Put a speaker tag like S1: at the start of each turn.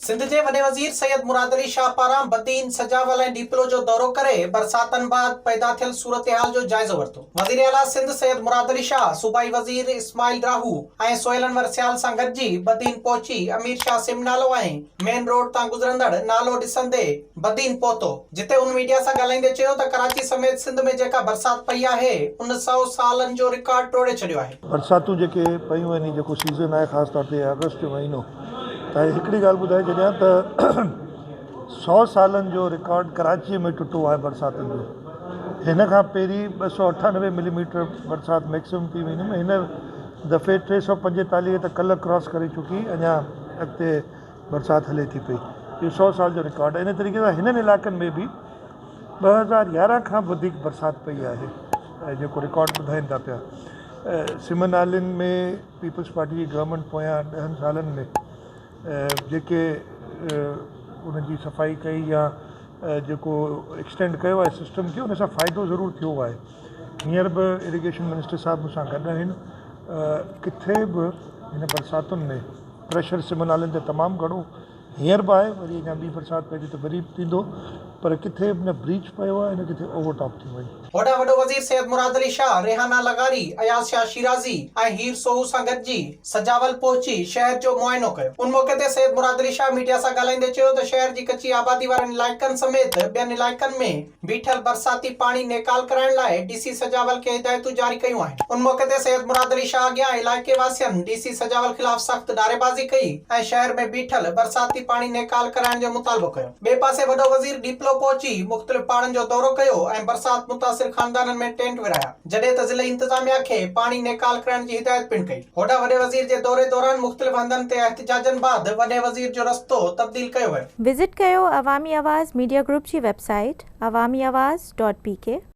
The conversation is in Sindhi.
S1: سنڌ جي وڏي وزير سيد مراد علي شاهه پاران بدين، سجاول ۽ ڏيپلو جو دورو ڪري برساتن بعد پيدا ٿيل صورتحال جو جائزو ورتو. وزيراعليٰ سنڌ سيد مراد علي شاهه، صوبائي وزير اسماعيل راهو ۽ سهيل انور سيال سان گڏجي بدين پهچي امير شاهه سم نالو ۽ مين روڊ تان گذرندڙ نالو ڏسندي بدين پهتو، جتي هن ميڊيا سان ڳالهائيندي چيو ته ڪراچي سميت سنڌ ۾ جيڪا برسات پئي آهي ان سئو سالن جو رڪارڊ ٽوڙي ڇڏيو آهي.
S2: برساتون جيڪي پيون آهن هي جيڪو سيزن آهي خاص طور تي آگسٽ جو مهينو ته هڪڙي ڳالهه ٻڌائي ڇڏيان ته سئو سالن جو رڪارڊ ڪراچيء ۾ ٽٽو آهي برساتن جو هن کان پهرين 298 ملي ميٽر برسات ميڪسيمم ٿي مهيني ۾ هن دفعي 345 ته ڪلهه ڪراس ڪري چڪي اڃا اڳتي برسات هلي ٿي پئي اهو سئو سال جو رڪارڊ آهي ان طريقي سان هنن علائقن ۾ به 2011 کان وڌيڪ برسات پئي آهي جيڪو رڪارڊ ٻڌائين ٿا پيا سم نالين ۾ پيپلز پارٽي جي گورنمينٽ پويان ڏهن سالن ۾ جيڪي ان جي صفائي ڪئي يا جيڪو ايڪسٽينڊ ڪيو آهي سسٽم کي ان سان فائدو ضرور ٿيو آهي هينئر به اريگيشن منسٽر صاحب مون سان گڏ آهن ڪٿي به هن برساتن ۾ پريشر سم نالن تي تمام گهڻو هينئر به آهي وري اڃا ٻي برسات پئجي ته وري به ٿيندو پر ڪٿي به نه بريچ پيو آهي نه ڪٿي اوور ٽاپ ٿيو آهي.
S1: هوڏانهن وڏو وزير سيد مراد علي شاهه، ريحانه لغاري، اياز شاهه شيرازي ۽ هير سوهو سان گڏجي سجاول پهچي شهر جو معائنو ڪيو. ان موقعي تي سيد مراد علي شاهه ميڊيا سان ڳالهائيندي چيو ته شهر جي ڪچي آبادي وارن علائقن سميت ٻين علائقن ۾ بيٺل برساتي پاڻي نيڪال ڪرائڻ لاء ڊي سي سجاول کي هدايتون جاري ڪيون آهن. ان موقعي تي سيد مراد علي شاهه اڳيان علائقي واسين ڊي سي سجاول خلاف سخت نعريبازي ڪئي ۽ شهر ۾ بيٺل برساتي پاڻي نيڪال ڪرائڻ جو مطالبو ڪيو. ٻئي پاسي وڏو وزير ڏيپلو پهچي مختلف پاڙن جو دورو ڪيو ۽ برسات متاثر خاندانن ۾ ٽينٽ ورهايا، جڏهن ته ضلعي انتظاميا کي پاڻي نيڪال ڪرائڻ جي هدايت پڻ ڪئي. هوڏانهن وڏي وزير جي دوري دوران مختلف هنڌن تي احتجاجن بعد وڏي وزير جو رستو تبديل ڪيو ويو.
S3: وزٽ ڪيو عوامي آواز ميڊيا گروپ جي web site Awami Awaz dot P K.